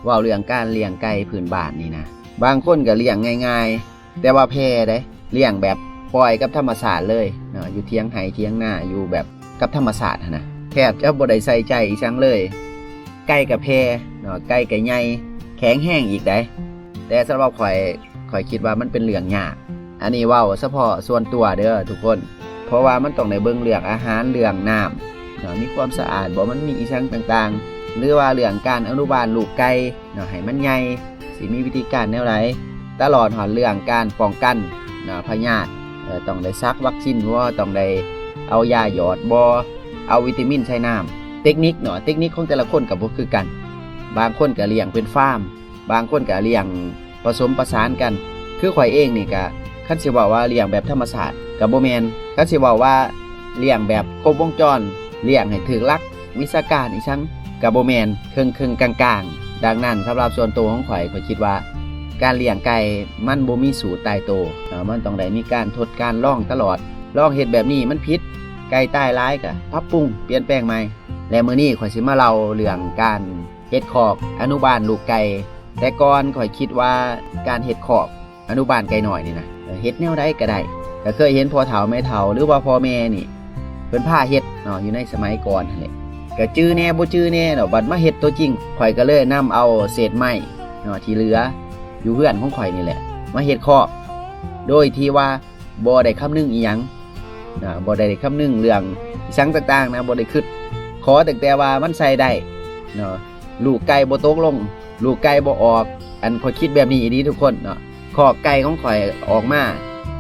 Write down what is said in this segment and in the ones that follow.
ເວົ້າເລື່ອງການລ້ຽງໄກ່ພື້ນບ້ານນີ້ນະ ບາງຄົນກໍລ້ຽງງ່າຍໆ ແຕ່ວ່າແຜ່ເດ້ ລ້ຽງແບບປ່ອຍກັບທຳມະຊາດເລີຍເນາະ ຢູ່ຖຽງໄຮ່ຖຽງນາ ຢູ່ແບບກັບທຳມະຊາດຫັ້ນນະ ແທບຈະບໍ່ໄດ້ໃສ່ໃຈອີ່ຫຍັງເລີຍ. ໄກ່ກໍແຜ່ເນາະ ໄກ່ກໍໃຫຍ່ ແຂງແຮງອີກໃດ໋ ແຕ່ສຳລັບຂ້ອຍ ຂ້ອຍຄິດວ່າມັນເປັນເລື່ອງຍາກ. ອັນນີ້ເວົ້າສະເພາະສ່ວນຕົວເດີທຸກຄົນ ເພາະວ່າມັນຕ້ອງໄດ້ເບິ່ງເລື່ອງອາຫານ ເລື່ອງນ້ຳເນາະ ມີຄວາມສະອາດບໍ່ ມັນມີອີ່ຫຍັງຕ່າງໆ ຫຼືວ່າເລື່ອງການອະນຸບານລູກໄກ່ເນາະ ໃຫ້ມັນໃຫຍ່ ຊິມີວິທີການແນວໃດ ຕະຫຼອດຮອດເລື່ອງການປ້ອງກັນເນາະ ພະຍາດ ເອີ ຕ້ອງໄດ້ສັກວັກຊີນບໍ່ ຕ້ອງໄດ້ເອົາຢາຢອດບໍ່ ເອົາວິຕາມິນໃສ່ນ້ຳ. ເຕັກນິກເນາະ ເຕັກນິກຂອງແຕ່ລະຄົນກໍບໍ່ຄືກັນ ບາງຄົນກໍລ້ຽງເປັນຟາມ ບາງຄົນກໍລ້ຽງປະສົມປະສານກັນ ຄືຂ້ອຍເອງນີ້ກະ ຄັນຊິເວົ້າວ່າລ້ຽງແບບທຳມະຊາດກະບໍ່ແມ່ນ ຄັນຊິເວົ້າວ່າລ້ຽງແບບຄົບວົງຈອນ ລ້ຽງໃຫ້ຖືກຫຼັກວິຊາການອີ່ຫຍັງກະບໍ່ແມ່ນ ເຄິ່ງໆກາງໆ. ດັ່ງນັ້ນ ສຳລັບສ່ວນໂຕຂອງຂ້ອຍ ຂ້ອຍຄິດວ່າການລ້ຽງໄກ່ມັນບໍ່ມີສູດຕາຍໂຕເນາະ ມັນຕ້ອງໄດ້ມີການທົດການລອງຕະຫຼອດ ລອງເຮັດແບບນີ້ມັນຜິດ ໄກ່ຕາຍຫຼາຍກະປັບປຸງປ່ຽນແປງໃໝ່. ແລະມື້ນີ້ຂ້ອຍຊິມາເລົ່າເລື່ອງການ ເຮັດຄອກອະນຸບານລູກໄກ່ ແຕ່ກ່ອນຂ້ອຍຄິດວ່າການເຮັດຄອກອະນຸບານໄກ່ນ້ອຍນີ້ນະ ເຮັດແນວໃດກໍໄດ້ ກໍເຄີຍເຫັນພໍ່ເຖົ້າແມ່ເຖົ້າ ຫຼືວ່າພໍ່ແມ່ນີ້ ເພິ່ນພາເຮັດເນາະ ຢູ່ໃນສະໄໝກ່ອນຫັ້ນແຫຼະ ກໍຈື່ແດ່ບໍ່ຈື່ແດ່ເນາະ. ບັດມາເຮັດຕົວຈິງ ຂ້ອຍກໍເລີຍນຳເອົາເສດໄມ້ເນາະ ທີ່ເຫຼືອຢູ່ເຮືອນຂອງຂ້ອຍນີ້ແຫຼະ ມາເຮັດຄອກ ໂດຍທີ່ວ່າ ບໍ່ໄດ້ຄຳນຶງອີ່ຫຍັງນະ ບໍ່ໄດ້ຄຳນຶງເລື່ອງອີ່ຫຍັງຕ່າງໆນະ ບໍ່ໄດ້ຄິດ ຂໍຕັ້ງແຕ່ວ່າມັນໃສ່ໄດ້ເນາະ ລູກໄກ່ບໍ່ຕົກລົງ ລູກໄກ່ບໍ່ອອກ. ອັນຂ້ອຍຄິດແບບນີ້ອີ່ຫຼີທຸກຄົນເນາະ ຄອກໄກ່ຂອງຂ້ອຍອອກມາ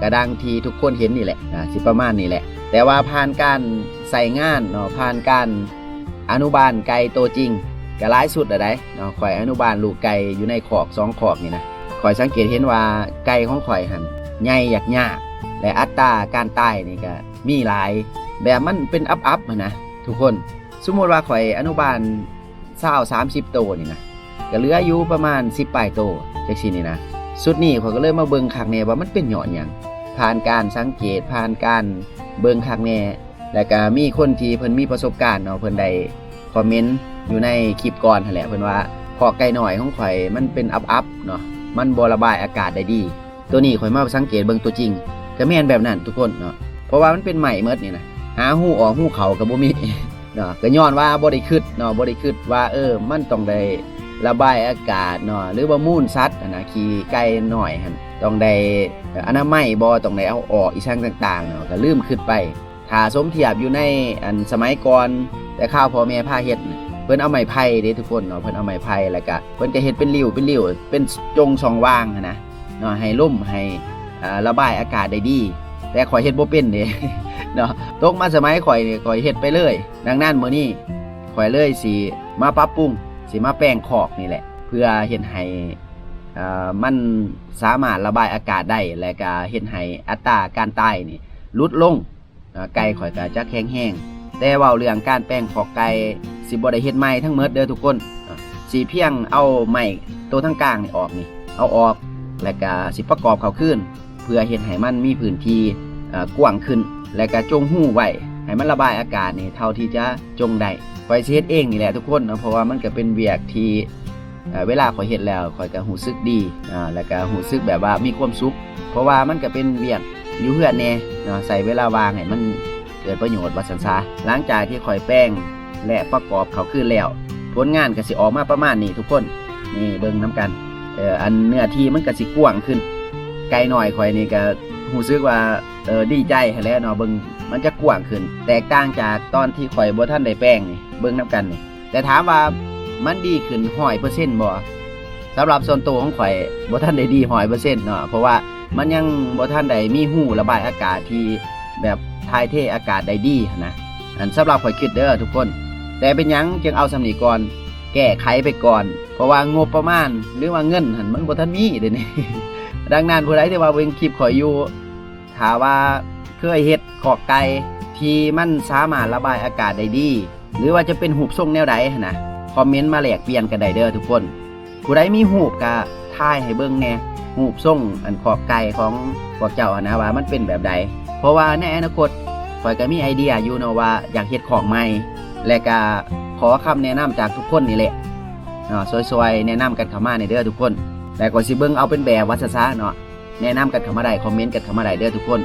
ກະດັ່ງທີ່ທຸກຄົນເຫັນນີ້ແຫຼະນະ ຊິປະມານນີ້ແຫຼະ ແຕ່ວ່າຜ່ານການໃຊ້ງານເນາະ ຜ່ານການ ອະນຸບານໄກ່ໂຕຈິງກະຫຼາຍຊຸດແລ້ວໃດ໋ເນາະ ຂ້ອຍອະນຸບານລູກໄກ່ຢູ່ໃນຄອກສອງຄອກນີ້ນະ ຂ້ອຍສັງເກດເຫັນວ່າໄກ່ຂອງຂ້ອຍຫັ້ນໃຫຍ່ຢາກຍາກ ແລະ ອັດຕາການຕາຍນີ້ກະມີຫຼາຍ ແບບມັນເປັນອັບໆຫັ້ນນະທຸກຄົນ. ສົມມຸດວ່າຂ້ອຍອະນຸບານຊາວ ສາມສິບໂຕນີ້ນະ ກະເຫຼືອຢູ່ປະມານສິບປາຍໂຕ ຈັ່ງຊີ້ນີ້ນະ. ຊຸດນີ້ຂ້ອຍກະເລີຍມາເບິ່ງຄັກແນ່ວ່າມັນເປັນຍ້ອນຫຍັງ ຜ່ານການສັງເກດ ຜ່ານການເບິ່ງຄັກແນ່ ແລະກະມີຄົນທີ່ເພິ່ນມີປະສົບການເນາະ ເພິ່ນໄດ້ຄອມເມັນຢູ່ໃນຄລິບກ່ອນຫັ້ນແຫຼະ ເພິ່ນວ່າຄອກໄກ່ນ້ອຍຂອງຂ້ອຍມັນເປັນອັບໆເນາະ ມັນບໍ່ລະບາຍອາກາດໄດ້ດີ. ໂຕນີ້ຂ້ອຍມາສັງເກດເບິ່ງຕົວຈິງ ກະແມ່ນແບບນັ້ນທຸກຄົນເນາະ ເພາະວ່າມັນເປັນໄມ້ໝົດນີ້ນະ ຫາຮູອອກຮູເຂົ້າກະບໍ່ມີເນາະ ກະຍ້ອນວ່າບໍ່ໄດ້ຄິດເນາະ ບໍ່ໄດ້ຄິດວ່າ ເອີ ມັນຕ້ອງໄດ້ລະບາຍອາກາດເນາະ ຫຼືວ່າມູນສັດຫັ້ນນະ ຂີ້ໄກ່ນ້ອຍຫັ້ນ ຕ້ອງໄດ້ອະນາໄມບໍ່ ຕ້ອງໄດ້ເອົາອອກອີ່ຫຍັງຕ່າງໆເນາະ ກະລືມຄິດໄປ. ຖ້າສົມທຽບຢູ່ໃນອັນສະໄໝກ່ອນ ແຕ່ຄາວພໍ່ແມ່ພາເຮັດ ເພິ່ນເອົາໄມ້ໄຜ່ເດ້ທຸກຄົນເນາະ ເພິ່ນເອົາໄມ້ໄຜ່ ແລ້ວກະເພິ່ນກະເຮັດເປັນລິ້ວເປັນລິ້ວ ເປັນຈົ່ງຊ່ອງວ່າງຫັ້ນນະເນາະ ໃຫ້ລົມ ໃຫ້ ເອີ ລະບາຍອາກາດໄດ້ດີ. ແຕ່ຂ້ອຍເຮັດບໍ່ເປັນເດ້ເນາະ ຕົກມາສະໄໝຂ້ອຍນີ້ ຂ້ອຍເຮັດໄປເລີຍ. ດັ່ງນັ້ນມື້ນີ້ຂ້ອຍເລີຍຊິມາປັບປຸງ ຊິມາແປງຄອກນີ້ແຫຼະ ເພື່ອເຮັດໃຫ້ ເອີ ມັນສາມາດລະບາຍອາກາດໄດ້ ແລະກະເຮັດໃຫ້ອັດຕາການຕາຍນີ້ຫຼຸດລົງ. ເອີ ໄກ່ຂ້ອຍກະຈະແຂງແຮງ ແຕ່ເວົ້າເລື່ອງການແປງຄອກໄກ່ ຊິບໍ່ໄດ້ເຮັດໃໝ່ທັງໝົດເດີທຸກຄົນ ເອີ ຊິພຽງເອົາໄມ້ໂຕທາງກາງນີ້ອອກນີ້ ເອົາອອກ ແລະກະຊິປະກອບເຂົ້າຄືນ ເພື່ອເຮັດໃຫ້ມັນມີພື້ນທີ່ ເອີ ກວ້າງຂຶ້ນ ແລະກະຈົ່ງຮູໄວ້ ໃຫ້ມັນລະບາຍອາກາດນີ້ເທົ່າທີ່ຈະຈົ່ງໄດ້. ຂ້ອຍຊິເຮັດເອງນີ້ແຫຼະທຸກຄົນເນາະ ເພາະວ່າມັນກະເປັນວຽກທີ່ ເອີ ເວລາຂ້ອຍເຮັດແລ້ວ ຂ້ອຍກະຮູ້ສຶກດີ ອາ ແລະກະຮູ້ສຶກແບບວ່າມີຄວາມສຸກ ເພາະວ່າມັນກະເປັນວຽກຢູ່ເຮືອນແດ່ເນາະ ໃຊ້ເວລາວ່າງໃຫ້ມັນເກີດປະໂຫຍດວ່າຊັ້ນຊະ. ຫຼັງຈາກທີ່ຂ້ອຍແປງ ແລະປະກອບເຂົ້າຄືນແລ້ວ ຜົນງານກະຊິອອກມາປະມານນີ້ທຸກຄົນ. ນີ້ເບິ່ງນຳກັນ ເອີ ອັນເນື້ອທີ່ມັນກະຊິກວ້າງຂຶ້ນ ໄກ່ນ້ອຍຂ້ອຍນີ້ກະຮູ້ສຶກວ່າ ເອີ ດີໃຈຫັ້ນແຫຼະເນາະ ເບິ່ງມັນຈະກວ້າງຂຶ້ນ ແຕກຕ່າງຈາກຕອນທີ່ຂ້ອຍບໍ່ທັນໄດ້ແປງນີ້ ເບິ່ງນຳກັນນີ້. ແຕ່ຖາມວ່າມັນດີຂຶ້ນຮ້ອຍເປີເຊັນບໍ່? ສຳລັບສ່ວນໂຕຂອງຂ້ອຍບໍ່ທັນໄດ້ດີຮ້ອຍເປີເຊັນເນາະ ເພາະວ່າມັນຍັງບໍ່ທັນໄດ້ມີຮູລະບາຍອາກາດທີ່ແບບຖ່າຍເທອາກາດໄດ້ດີຫັ້ນນະ. ອັນສຳລັບຂ້ອຍຄິດເດີທຸກຄົນ ແຕ່ເປັນຫຍັງຈຶ່ງເອົາສ່ຳນີ້ກ່ອນ ແກ້ໄຂໄປກ່ອນ ເພາະວ່າງົບປະມານ ຫຼືວ່າເງິນຫັ້ນມັນບໍ່ທັນມີເດນີ້. ດັ່ງນັ້ນຜູ້ໃດທີ່ວ່າເບິ່ງຄລິບຂ້ອຍຢູ່ ຖ້າວ່າເຄີຍເຮັດຄອກໄກ່ທີ່ມັນສາມາດລະບາຍອາກາດໄດ້ດີ ຫຼືວ່າຈະເປັນຮູບຊົງແນວໃດຫັ້ນນະ ຄອມເມັນມາແລກປ່ຽນກັນໄດ້ເດີທຸກຄົນ. ຜູ້ໃດມີຮູບກະຖ່າຍໃຫ້ເບິ່ງແດ່ ຮູບຊົງອັນຄອກໄກ່ຂອງພວກເຈົ້າຫັ້ນນະ ວ່າມັນເປັນແບບໃດ ເພາະວ່າໃນອະນາຄົດຂ້ອຍກະມີໄອເດຍຢູ່ເນາະ ວ່າຢາກເຮັດຄອກໃໝ່ ແລະກະຂໍຄຳແນະນຳຈາກທຸກຄົນນີ້ແຫຼະ. ເນາະ ຊ່ວຍໆແນະນຳກັນເຂົ້າມາແດ່ເດີທຸກຄົນ ແລ້ວກໍຊິເບິ່ງເອົາເປັນແບບວ່າຊັ້ນຊະເນາະ ແນະນຳກັນເຂົ້າມາໄດ້ ຄອມເມັນກັນເຂົ້າມາໄດ້ເດີທຸກຄົນ.